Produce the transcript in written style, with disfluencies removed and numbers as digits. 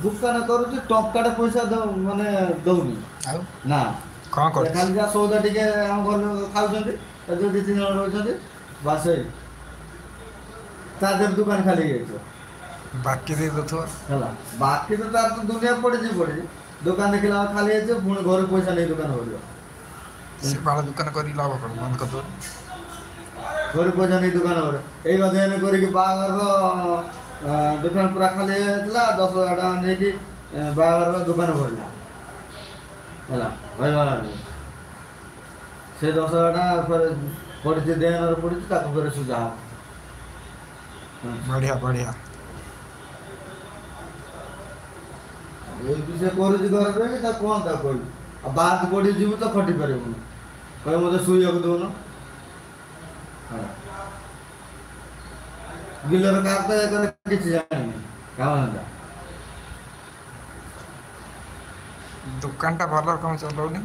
ଦୋକାନ କରୁଛି, ଟଙ୍କାଟେ ପଇସା ମାନେ ଦଉନି। ଆଉ ନା କଣ ସେ କରୁଛି? ଖାଲି ଯାହା ସଉଦା ଟିକେ ଆମ ଘର ଲୋକ ଖାଉଛନ୍ତି, ଯୋଉ ଦି ତିନି ଜଣ ରହୁଛନ୍ତି, ବାସ ସେଇ ତା ଦେହରେ ଦୋକାନ ଖାଲି ହେଇଯାଇଥିବ। ବାକି ଦେଇ ଦଉଥିବ। ହେଲା, ବାକି ତ ତାର ତ ଦୁନିଆ ପଡିଛି ପଡିଛି, ଦୋକାନ ଦେଖିଲା ଖାଲି ହେଇଯିବ, ପୁଣି ଘରୁ ପଇସା ନେଇ ଦୋକାନ କରିବ। ସେ ବାଳ ଦୋକାନ କରିକି ଲାଭ କଣ? ବନ୍ଦ କରିଦଉନୁ। ଘରୁ ପଇସା ନେଇ ଦୋକାନ କରେ। ଏଇ ଅଧ୍ୟୟନ କରିକି ବାହାଘରର ଦୋକାନ ପୁରା ଖାଲି ହେଇଯାଇଥିଲା, 10,000 ଟଙ୍କା ନେଇକି ବାହାଘରର ଦୋକାନ ଭରିଲା। ହେଲା, ସେ 10,000 ଟଙ୍କା ଫେରେ ପଡ଼ିଛି, ଦେନରେ ପଡ଼ିଛି, ତାକୁ ଫେରେ ସୁଝା ହବ। ବଢିଆ ବଢିଆ। ଏମିତି ସେ କରୁଛି ଘରେ ରହିକି, ତାକୁ କଣ ତାକୁ କହିବି? ଆଉ ବାହାରକୁ କୋଉଠି ଯିବୁ ତ ଖଟି ପାରିବୁନି, କହିବ ମୋତେ ଶୋଇବାକୁ ଦଉନ। ବିଲର କାମ ତ କିଛି ଜାଣିନି, କାମ ଧନ୍ଦା। ଦୋକାନଟା ଭଲ ରକମ ଚଲଉନି।